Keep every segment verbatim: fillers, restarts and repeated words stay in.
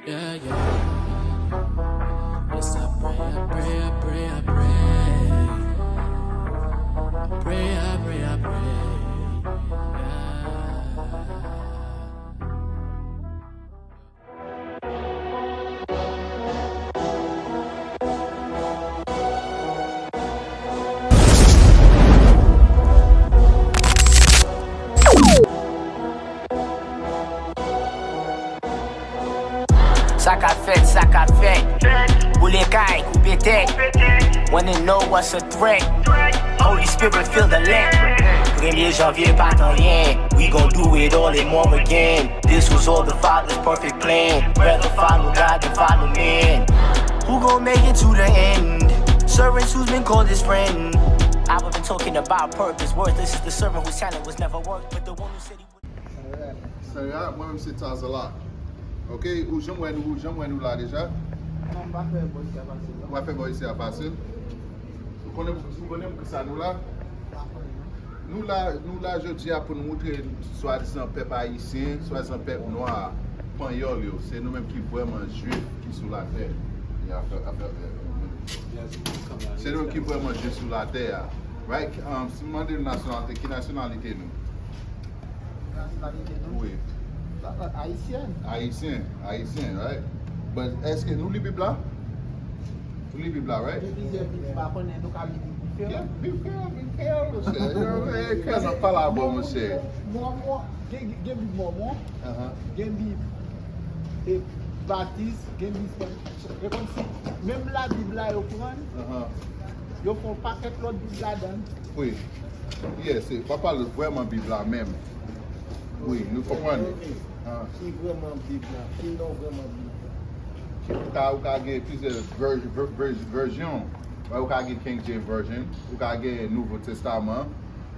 Yeah, yeah. Yes, I pray, I pray, I pray, I pray. I pray, I pray, I pray. Yeah. Sa k ap fèt, sa k ap fèt. Boule kay, koupe tèt. Wanna know what's a threat? Holy Spirit, feel the land. Premye janvye pa t anyen. We gon' do it all and more again. This was all the Father's perfect plan. Rather follow God than follow man. Who gon' make it to the end? Servants who's been called his friend. I've been talking about purpose. Worthless is the servant whose talent was never worth, but the one who said he would. Sera, mwen menm se Tazala. Ok, ou janm wè nou, ou janm wè nou la deja? Non, m pa fè bò isi a fasil, non. Ou pa fè bò isi a fasil? Ou konnen, ou konnen poukisa nou la? M pa konnen, non. Nou la, nou la jodi a pou nou moutre swadizan pèp ayisyen, swadizan pèp nwa, panyòl yo. Se nou menm ki vrèman jwif ki sou latè. E afè, afè, se nou ki vrèman jwif sou latè a. Right? Um, si m mande nou nasyonalite, ki nasyonalite nou? Nasyonalite nou? Wi. Ayisyen. Ayisyen, ayisyen, right? But èske nou li Bib la? Nou li Bib la, right? Gen plizyè Bib, m pa konnen, nou ka li Bib diferan. Yeah, Bib kreyòl, Bib kreyòl, monchè. Yo, eh, kreyòl nan pale a bon, monchè. Mòmon, gen, gen Bib Mòmon, gen Bib, e, Batis, gen Bib, e kòmsi, menm Labib la yo pran, yo fè yon pakèt lòt Bib ladan. Wi. Yeah, se, w ap pale vrèman Bib la menm. Wi, nou konprann. Ok. Ah. Ki vrèman Bib la? Ki non vrèman Bib la? Ou ka, ou ka gen plizyè vèj-, vè-, vèj-, vèjyon. Ou ka gen King James Version, ou ka gen Nouvo Testaman.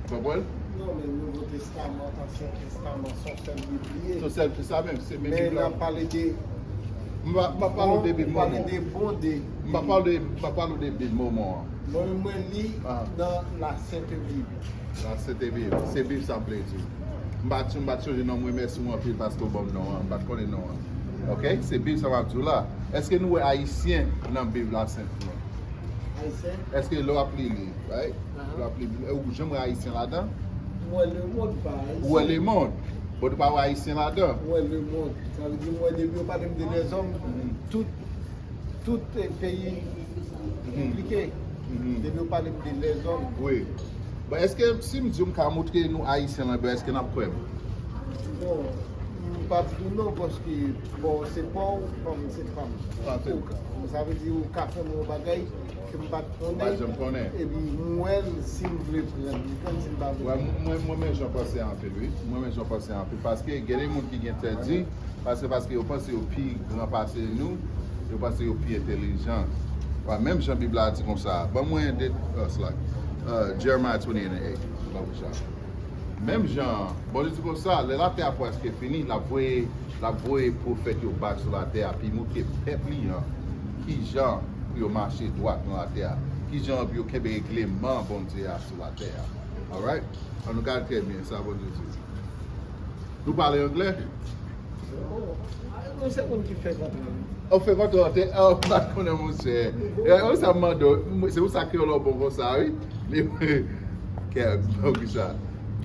Ou konprann? Non, men Nouvo Testaman, Ansyen Testaman, se yon sèl Bib li ye. Se yon sèl, se sa menm, se menm Bib la. Men n ap pale de M pa, m pa pale w de Bib Mòmon. M pa pale de Bib Mòmon an. Mwen, mwen li nan La Sainte Bible. La Sainte Bible. Se Bib sa m vle di. M pa, m pa t sonje non, mwen remèsye w anpil paske w ban m non an. M pa t konnen non an. Ok? Se Bib sa m ap di w la. Èske nou wè Ayisyen nan Bib la senpman? Ayisyen? Èske lè w ap li li, right? Lè w ap li, ou janm wè Ayisyen ladan? M wè lemonn pa Ayisyen. Ou wè lemonn, but ou pa wè Ayisyen ladan? M wè lemonn. Sa vle di, m wè depi yo pale m de lèzòm, tout, tout, eh, peyi enplike. Depi yo pale m de lèzòm. Wi. Bon, èske si m di w m ka moutre nou Ayisyen lan, bon, èske n ap kwè m? Bon, m p ap di w non, paske, bon, se pa w, fanm se fanm. Sa vle di, ou ka fè m yon bagay, ke m pa t konnen. M pa t janm konnen. Epi m wè l si m vle pran l, li pran l si m pa vle pran l. Mwen, mwen, mwen renmen jan w panse a anpil, wi. Mwen renmen jan w panse a anpil. Paske gen de moun ki gen tèt di, paske, paske yo panse yo pi gran pase nou, yo panse yo pi entèlijan. Wè, menm jan Bib la di konsa, ban mwen de, uh, slide. Uh, Jeremiah twenty-eight and eight. Ban mwen sa. Menm jan, Bondye di konsa, lè latè a prèske fini, l ap voye, l ap voye pwofèt yo bak sou latè a, pou l moutre pèp li an kijan pou yo mache dwat nan latè a, kijan pou yo kenbe regleman Bondye a sou latè a. Alright? An nou gade trè byen sa Bondye di. Nou pale anglè? Mwen se moun ki fè kontre. Ou fè kontre, ou te, ah, ou pa t konnen, monchè. E, ou sa m mande w, se ou sa kreyòl ou bon konsa, wi. Li, kè, bon, ki sa?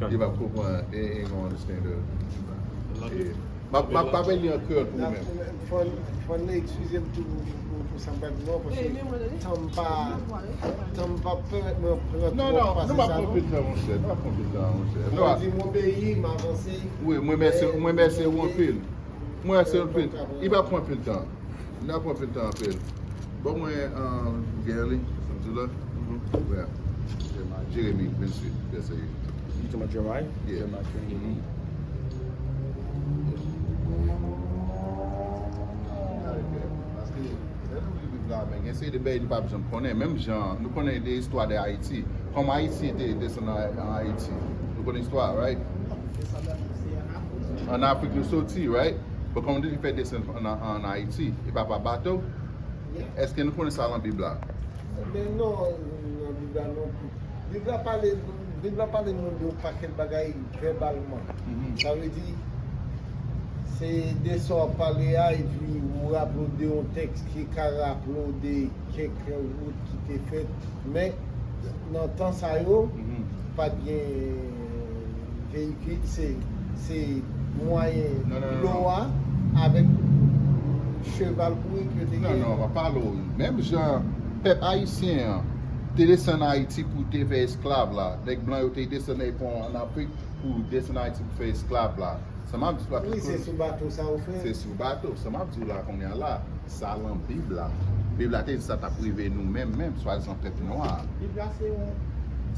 Li p ap konprann, he ain't gonna understand the, e, m ap, m ap, m ap li an kreyòl pou ou menm. Fò, fò n eskize m tou pou, pou, pou sa m pral di non, paske tan m pa, tan m pa pèmèt mwen pran twòp pase sa non. Non, non, nou p ap pran pil tan, monchè. Nou p ap pran pil tan, monchè. Mwen di mon peyi, m avanse. Wi, mwen remèsye, mwen remèsye ou anpil. Mwen remèsye ou anpil. Li p ap pran pil tan. Li p ap pran pil tan anpil. Ban mwen, um, Gary, sa m di la. Yeah. Jeremi, venntuit, vèsè uit. You talking about Jeremiah? Yeah. Jeremiah twenty-eight. Paske lè nou li Bib la, men gen seri de bagay nou p ap janm konnen. Menm jan nou konnen de istwa de Ayiti. Kòman Ayisyen te desann an, an Ayiti? Nou konnen istwa, right? An Afrik nou soti, right? But kòman nou te fè desann an, an Ayiti? E pa pa bato? Èske nou konnen sa nan Bib la? Men non, nan Bib la non plis. Bib la pale, Bib la pale nou de yon pakèt bagay vèbalman. Sa vle di, E de sa w ap pale a, epi ou raple w de yon tèks ki ka raple w de kèk wout ki te fèt. Men, nan tan sa yo, pa t gen veyikil, se, se mwayen dlo a avèk cheval bourik yo te gen. Non, non, pa pale w. Menm jan pèp ayisyen an te desann Ayiti pou te fè esklav la, nèg blan yo te desann ann Afrik pou desann Ayiti pou fè esklav la. Sa m ap di w la. Wi, se sou bato sa yo fè. Se sou bato. Sa m ap di w la kounye a la, sa lan Bib la. Bib la te di sa t ap rive nou menm, menm, swadizan pèp nwa a. Bib la se yon,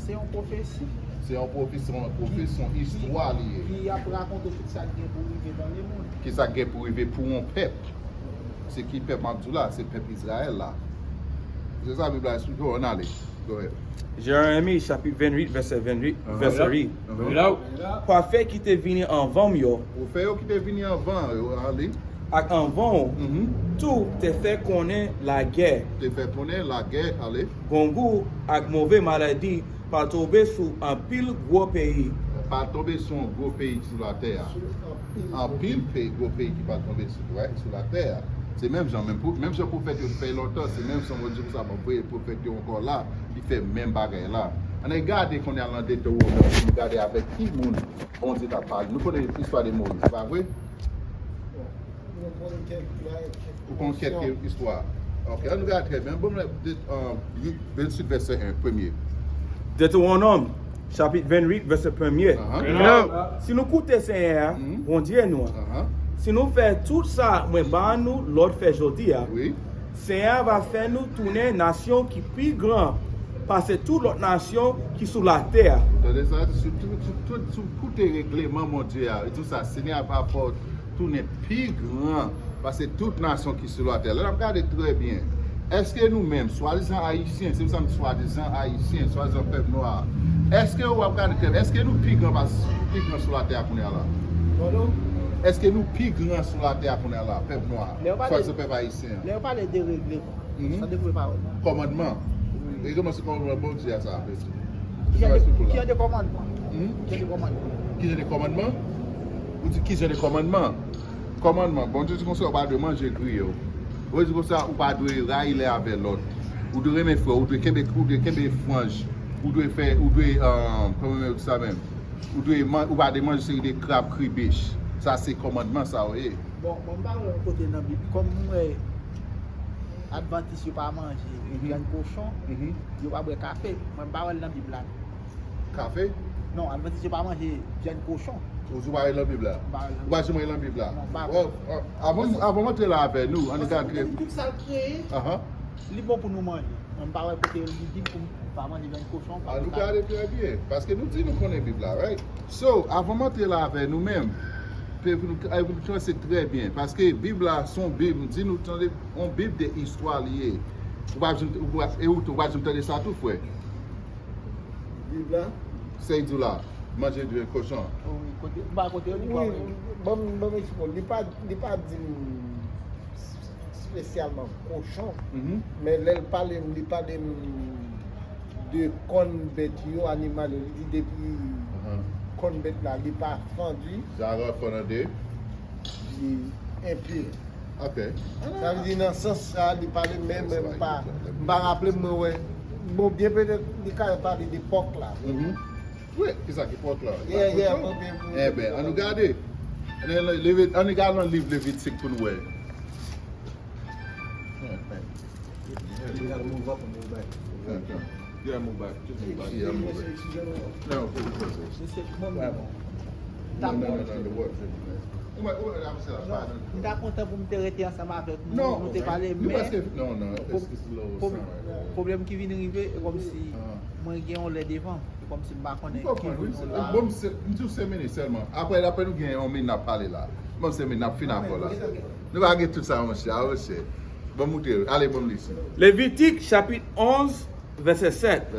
se yon pwofesi. Se yon pwofesi, se yon pwofesi, se yon istwa li ye. Ki ap rakonte tout sa k gen pou rive nan lemonn. Ki sa k gen pou rive pou yon pèp. Se ki pèp m ap di w la? Se pèp Izrayèl la. Se sa Bib la esplike w, ann ale. Go ahead. Jeremi chapit vennwit, vèsè vennwit, vèsè uit. Pwofè ki te vini anvan m yo. Pwofè yo ki te vini anvan yo, ale. Ak anvan w tou te fè konnen lagè. Te fè konnen lagè, ale. Grangou ak move maladi pral tonbe sou anpil gwo peyi. Pral tonbe sou yon gwo peyi sou latè a. Anpil peyi, gwo peyi ki pral tonbe sou, right, sou latè a. Se menm jan, menm pou, menm jan pwofèt yo te fè lontan, se menm jan Bondye konsa, bon, voye pwofèt yo ankò la, li fè menm bagay la. Ann gade kounye a nan Detewonòm, pou nou gade avèk ki moun Bondye t ap pale. Nou konnen istwa de Moyiz, pa vre? Nou konn kèk, kèk Ou konn kèk istwa. Ok, ann gade trè byen. Bon, vennwit vèsè en, premye. Detewonòm, chapit vennwit, vèsè premye. Si nou koute Senyè a, Bondye nou an, si nou fè tout sa mwen ba nou lòd fè jodi a, Senyè a va fè nou tounen nasyon ki pi gran pase tout lòt nasyon ki sou latè a. Tande sa, sou tout, sou tout, sou koute regleman Bondye a. Li di sa, Senyè a va fè w tounen pi gran pase tout nasyon ki sou latè. Lè n ap gade trè byen, èske nou menm, swadizan ayisyen, se pou sa m di swadizan ayisyen, swadizan pèp nwa a, èske w ap gade trè byen, èske nou pi gran pas, pi gran sou latè a kounye a la? Èske nou pi gran sou latè a kounye a la, pèp nwa a, swadizan pèp ayisyen an? Lè yo pale de regleman, sa de pwemye pawòl. Kòmandman. Regleman se kòmandman Bondye a sa, apre tou. Ki jan de, ki jan de kòmandman? Ki jan de kòmandman? Ki jan de kòmandman? Ou di ki jan de kòmandman? Kòmandman, Bondye di konsa, ou pa dwe manje griye w. Bondye di konsa, ou pa dwe rayi lè avè lòt. Ou dwe renmen frè w, ou dwe kenbe, ou dwe kenbe franj. Ou dwe fè, ou dwe, kòman yo di sa menm? Ou dwe man-, ou pa dwe manje seri de krab, kribich. Sa se kòmandman sa yo ye. Bon, mwen m pa wè yon kote nan Bib, kòm m wè Advantis yo pa manje vyann kochon, yo pa bwè kafe. Mwen m pa wè l nan Bib la. Kafe? Non, Advantis yo pa manje vyann kochon. Ou di w pa wè l nan Bib la? M pa wè l nan Bib la. Ou pa janm wè l nan Bib la? Non, m pa wè. Bon, avan, avan m antre la avè nou, ann gade. Tout sa l kreye, li bon pou nou manje. Mwen m pa wè kote li di pou m pa manje vyann kochon, pa manje. Ann nou gade trè byen, paske nou di nou konnen Bib la, right? So, avan m antre la avè nou menm, pou nou, pou nou tranche trè byen, paske Bib la se yon Bib, m di nou tande, yon Bib de istwa li ye. Ou pa janm, ou pa, e ou tou, ou pa janm tande sa tou, frè? Bib la? Sa y di w la, manje vyann kochon. Wi, kote, m pa kote yo li pa wè. Wi, ban m, ban m eksplike w. Li pa, li pa di m espesyalman kochon, men lè l pale m, li pale m de kòn bèt yo, animal yo, li di depi kòn bèt la, li pa fandi, li enpi. Ok. Sa vle di nan sans sa, li pale, men mwen m pa, m pa raple m, mwen wè, bon, byen petèt, li ka pale de pòk la. Wi, kisa ki pòk la? Enben, ann nou gade. Ann, leve, ann gade nan liv Levitik pou n wè. M ta kontan pou m te rete ansanm avèk nou, nou te pale, men pwoblèm ki vin rive, e kòmsi mwen gen yon lè devan. Kòmsi m pa konnen ki moun la. Bon, m di w senk minit sèlman. Apre, apre nou gen yon minit n ap pale la. Bon, senk minit n ap fin avè w la. Nou pa gen tout sa, monchè, a, monchè. Bon, moute, ale, bon, m li si. Levitik, chapit onz, vèsè sèt.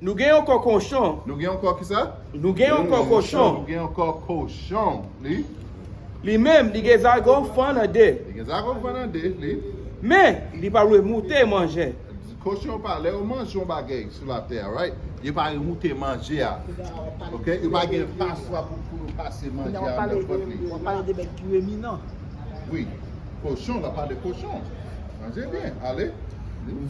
Nou gen yon kò kochon. Nou gen yon kò kisa? Nou gen yon kò kochon. Nou gen yon kò kochon. Li? Li menm, li gen zago fann an de. Li gen zago fann an de, li. Men, li pa dwe moute manje. Kochon yo pa, lè yo manje yon bagay sou latè a, right? Yo pa remoute manje a. Ok? Yo pa gen paswa pou, pou, pase manje a nan vant li. W ap pale de bèt ki riminan. Wi, kochon, l ap pale kochon. Manje byen, ale.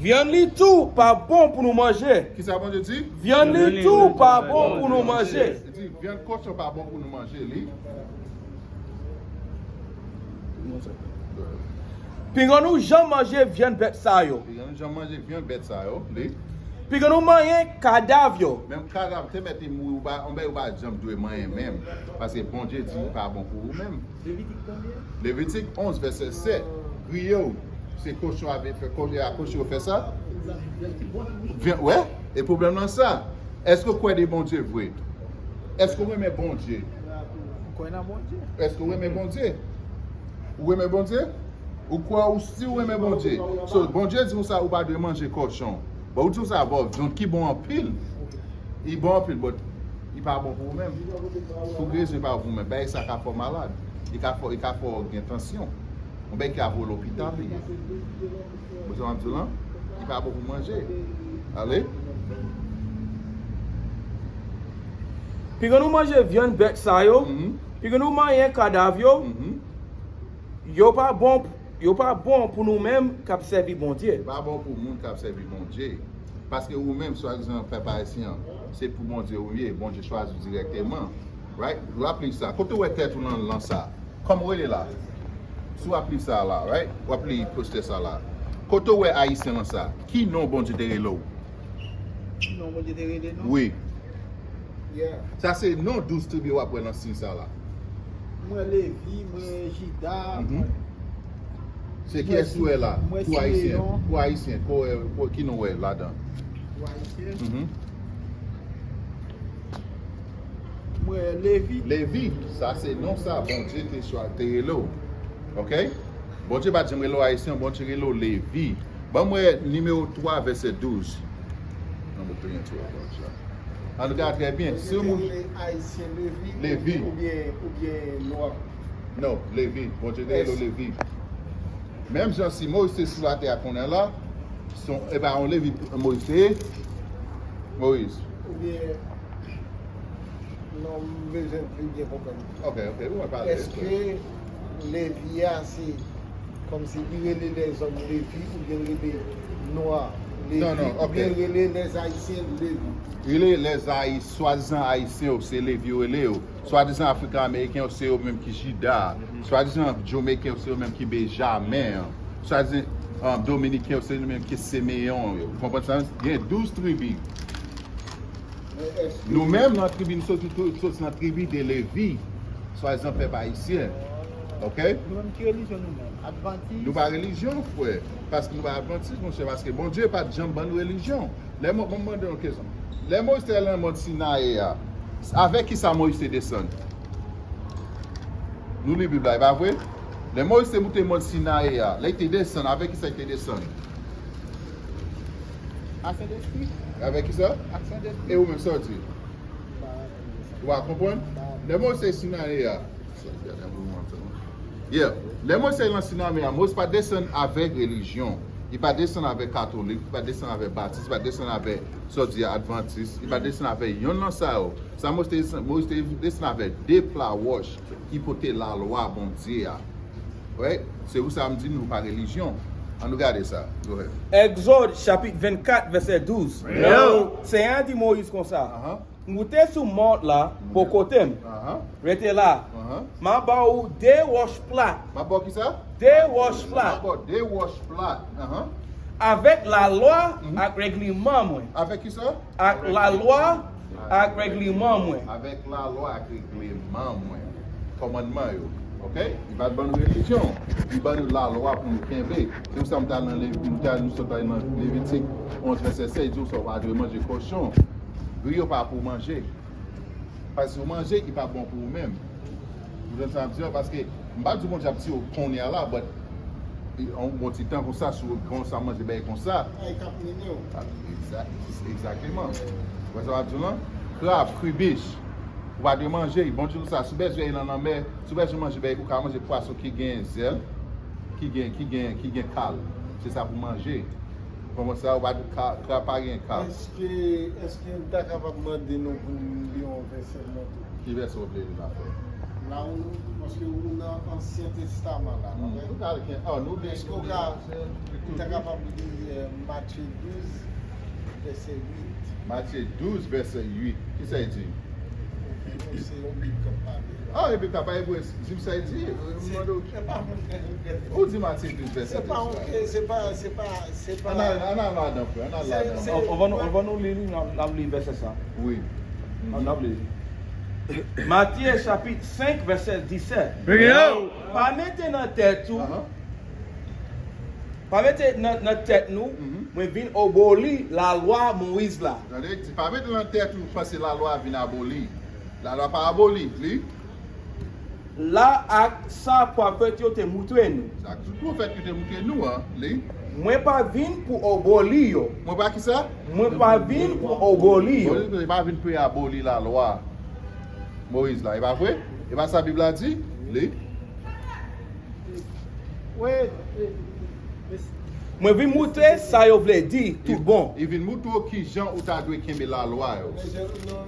Vyann li tou pa bon pou nou manje. Kisa Bondye di? Vyann li tou pa bon pou nou manje. Li di vyann kochon pa bon pou nou manje li. Piga nou janm manje vyann bèt sa yo. Piga nou janm manje vyann bèt sa yo. Li. Piga nou manyen kadav yo. Menm kadav te mèt li mouri, ou pa, ou pa janm dwe manyen menm. Paske Bondye di li pa bon pou ou menm. Levitik onz, vèsè sèt. Griye w. Se kochon avè fè, kochon a kochon yo fè sa. Vyann, wè? E pwoblèm nan sa. Èske w kwè de Bondye vre? Èske w renmen Bondye? Ou kwè nan Bondye? Èske w renmen Bondye? Ou renmen Bondye? Ou kwè ou si w renmen Bondye. So, Bondye di w sa, ou pa dwe manje kochon. Bon, ou di w sa, bon, vyann ki bon anpil. Li bon anpil, but li pa bon pou ou menm. Pou rezon li pa bon pou ou menm. Bagay sa ka fè w malad. Li ka fè, li ka fè w gen tansyon. Yon bagay ki ka voye w lopital li ye. Ou sa m ap di w lan? Li pa bon pou manje. Ale? Piga nou manje vyann bèt sa yo. Piga nou manyen kadav yo. Yo pa bon, yo pa bon pou nou menm k ap sèvi Bondye. Pa bon pou moun k ap sèvi Bondye. Paske ou menm, swadizan pèp ayisyen an, se pou Bondye ou ye. Bondye chwazi w dirèkteman. Right? W ap li sa. Kote w wè tèt ou nan, nan sa? Kòman w rele la? Si w ap li sa la, right? W ap li postè sa la. Kote w wè ayisyen nan sa? Ki non Bondye te rele w? Ki non Bondye te rele nou? Wi. Yeah. Sa se non douz tribi w ap wè nan siy sa la. Mwen Levi, mwen Jida, mwen Se kiyès ou wè la? Mwen Pou ayisyen. Simeyon. Pou ayisyen. Ko, ko, ki non w wè ladan? Pou ayisyen. Mhm. Mwen Levi. Levi, sa se non sa Bondye te chwa, te rele w. Ok? Bondye pa t janm rele w ayisyen, Bondye rele w Levi. Ban mwen nimewo twa, vèsè douz. Nan mwen premye twa, Bondye. An nou gade trè byen. Si yon moun Rele ayisyen Levi, Levi. Oubyen, oubyen nwa. Non, Levi. Bondye te rele w Levi. Menm jan si Moyiz te sou latè a kounye a la, se yon, e pa yon Levi Moyiz te ye. Moyiz. Oubyen, non, m bezwen pli byen konprann. Ok, ok, ou mwen pale. Èske Levi a se kòmsi li rele lèzòm Levi oubyen rele nwa Levi Non, non, ok. Oubyen rele lèzayisyen Levi? Rele lèzayis, swadizan ayisyen yo, se Levi yo rele yo. Swadizan Afrikan Ameriken yo, se yo menm ki Jida. Swadizan Jamaiken yo, se yo menm ki Benjamen. Swadizan um, Dominiken yo, se yo menm ki Simeyon yo. Ou konprann sa? Gen douz tribi. Nou menm nan tribi, nou soti tou, soti nan tribi de Levi. Swadizan pèp ayisyen. Ok? Nou menm ki relijyon nou menm? Advantis? Nou pa relijyon, frè. Paske nou pa advantis, monchè, paske Bondye pa t janm ban nou relijyon. Lè Mo-, mwen mande yon kesyon. Lè Moyiz te al nan mòn Sinayi a, avèk ki sa Moyiz te desann? Nou li Bib la, e pa vre? Lè Moyiz te moute mòn Sinayi a, lè li te desann, avèk ki sa li te desann? Ak Sentespri? Avèk ki sa? Ak Sentespri? E ou menm sa w di? Ou pa konprann? Lè Moyiz te Sinayi a, Yeah. Lè Moyiz te nan Sinayi a, Moyiz pa desann avèk relijyon. Li pa desann avèk katolik, li pa desann avèk batis, li pa desann avèk, sa w di, advantis, li pa desann avèk yonn nan sa yo. Sa Moyiz te desann, Moyiz te desann avèk de pla wòch ki pote lalwa Bondye a. Right? Se pou sa m di nou pa relijyon. Ann nou gade sa. Go ahead. Egzòd chapit vennkat, vèsè douz. Yo! Senyè a di Moyiz konsa, Ahan. Moute sou mòn la, bò kote m. Ahan. Rete la. Ahan. M a ba ou de wòch plat. M a ba w ki sa? De wòch plat. M a ba w de wòch plat. Ahan. Avèk lalwa Mhm. ak règleman mwen. Avèk ki sa? Ak lalwa ak règleman mwen. Avèk lalwa ak règleman mwen. Kòmandman yo. Ok? Li pa t ban nou relijyon. Li ban nou lalwa pou nou kenbe. Se pou sa m t al nan Levi-, m t al, nou sot al nan Levitik onz vèsè sèz, li di w sa w pa dwe manje kochon. Griye w pa pou manje. Paske si w manje, li pa bon pou ou menm. Ou konprann sa m ap di w? Paske m pa di Bondye ap tiye w kounye a la, but yon bon ti tan konsa, si w konsa manje bagay konsa. Ay, k ap mennen w. Ah, exact, exactement. Ou wè sa m ap di w lan? Krab, kribich. Ou pa dwe manje, Bondye di w sa, si w bezwen al nan lanmè, si w bezwen manje bagay, ou ka manje pwason ki gen zèl, ki gen, ki gen, ki gen kal. Se sa pou manje. Kòman sa, ou pa di ka, ka pa gen ka. Èske, èske m ta kapab mande nou pou nou li yon vèsè nan tou? Ki vèsè w vle li la fè? La ou, paske ou nan Ansyen Testaman la, Hmm, ok? nou ka gen, oh, nou gen, Èske ou ka, ou ta kapab li eh, Matye douz, vèsè uit? Matye douz, vèsè uit. Ki sa l di? Se yon Bib k ap pale. Ah, epi ka pa ebre, di m sa l di. M mande w. Se pa mwen k ap Ou di Matye douz, vèsè Se pa douz. yon, se pa, se pa, se pa. Ann al, ann al ladan, frè, ann al ladan. Se- Anvan nou, anvan nou li, li, n ap, n ap li vèsè sa. Wi. N ap li. Matye chapit senk, vèsè disèt. Pa mete nan tèt ou, Ahan. pa mete nan, nan tèt nou, Mhm. mwen vin aboli lalwa Moyiz la. Tande, di pa mete nan tèt ou panse lalwa vin aboli. Lalwa pa aboli, li. La ak sa pwofèt yo te moutre nou. Sa tout pwofèt yo te moutre nou an, li. Mwen pa vin pou aboli yo. Mwen pa ki sa? Mwen pa vin pou aboli yo. Moyiz pa vin pou aboli lalwa Moyiz la, e pa vre? E pa sa Bib la di? Li. Mwen vin moutre sa yo vle di, tout bon. Li vin moutre w ki jan ou ta dwe kenbe lalwa yo.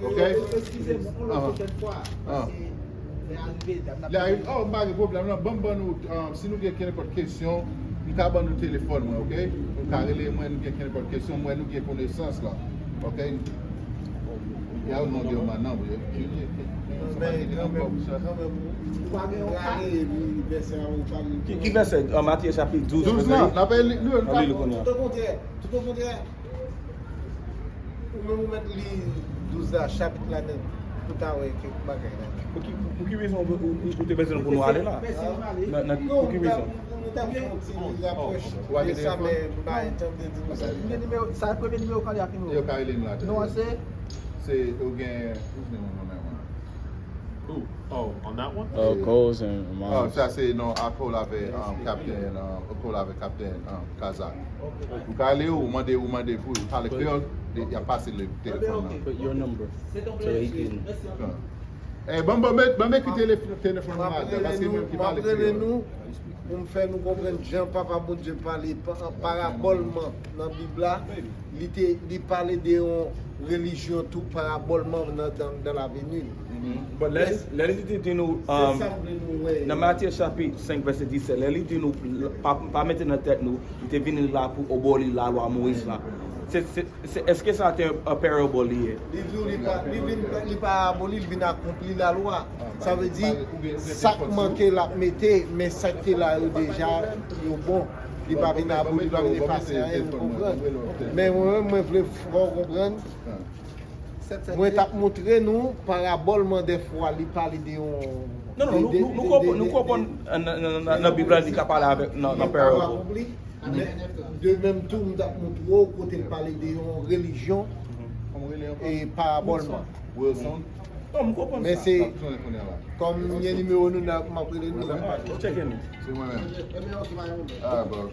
Ok? Eskize m pou yon pwochèn fwa. Ah. Paske lè a rive, dam nan Lè a rive, oh, m pa gen pwoblèm, non. Ban m ban nou, um, si nou gen kenenpòt kesyon, m ka ban nou telefòn mwen, ok? Nou ka rele mwen, nou gen kenenpòt kesyon, mwen nou gen konesans la, ok? Ya ou mande yo mannan, wi. Men kanmenm, kanmenm, ou pa gen yon ka. Vèsè a ou pa li. Ki, ki vèsè? An Matye chapit douz. Douz lan, n ap li, nou, An li li kounye a. Tout au contraire, tout au contraire. Ou menm ou mèt li douz la, chapit la nèt, pou ta wè kèk bagay la. Pou ki, pou ki rezon ou, ou, ou te bezwen pou nou ale la? Nan, nan, Non, pou ki rezon? Nou ta fè yon ti rapwòch de sa, men m pa entann de di nou sa. Li gen nimewo, sa premye nimewo k ale ak nimewo. Yo ka rele m la. Non, se Se, ou gen, what's the name of my man? Who? Oh, on that one? Oh, Coles and Oh, Mons. Sa se non, a Cole avè, um, Captain, uh, Cole avè Captain, um, Kazak. Ou ka ale, ou mande, ou mande pou, ou pale kreyòl, de- y a pase le telefòn nan. Put your number so that he can. Eh, ban, ban, ban, ban m ekri telef- telefòn nan ladan, paske mwen ki M ap pale rele kreyòl. Nou pou m fè nou konprann jan Papa Bondye pale pa- parabòlman nan Bib la. Li te, li pale de yon relijyon tou parabòlman nan, dans, dans l'avenir. But lè, lè li te di nou, Se um, sa m vle nou wè. Nan Matye chapit senk, vèsè disèt, lè li di nou, pa, pa mete nan tèt nou, li te vini la pou aboli lalwa Moyiz la. Se, se, se, èske sa te an parable li ye? Li di w li pa, li vin, li pa aboli, li vin akonpli lalwa. Sa vle di, sa k manke l ap mete, men sa k te la yo deja, yo bon. Li pa vin aboli, li pa vin efase anyen, nou konprann. Men mwen menm, mwen vle fè w konprann. Mwen t ap montre nou parabòlman dèfwa li pale de yon. Non, non, nou, nou, nou konprann, nou konprann nan, nan, nan, nan Bib la li ka pale avèk nan, nan parable. Men de menm tou, m t ap montre w kote l pale de yon relijyon e parabòlman. Wilson, Non, m konprann Men sa. se Wilson konnen la. Kòm m gen nimewo nou nan, m ap rele nou. Alright, go check in. Se mwen menm. Ah, bro.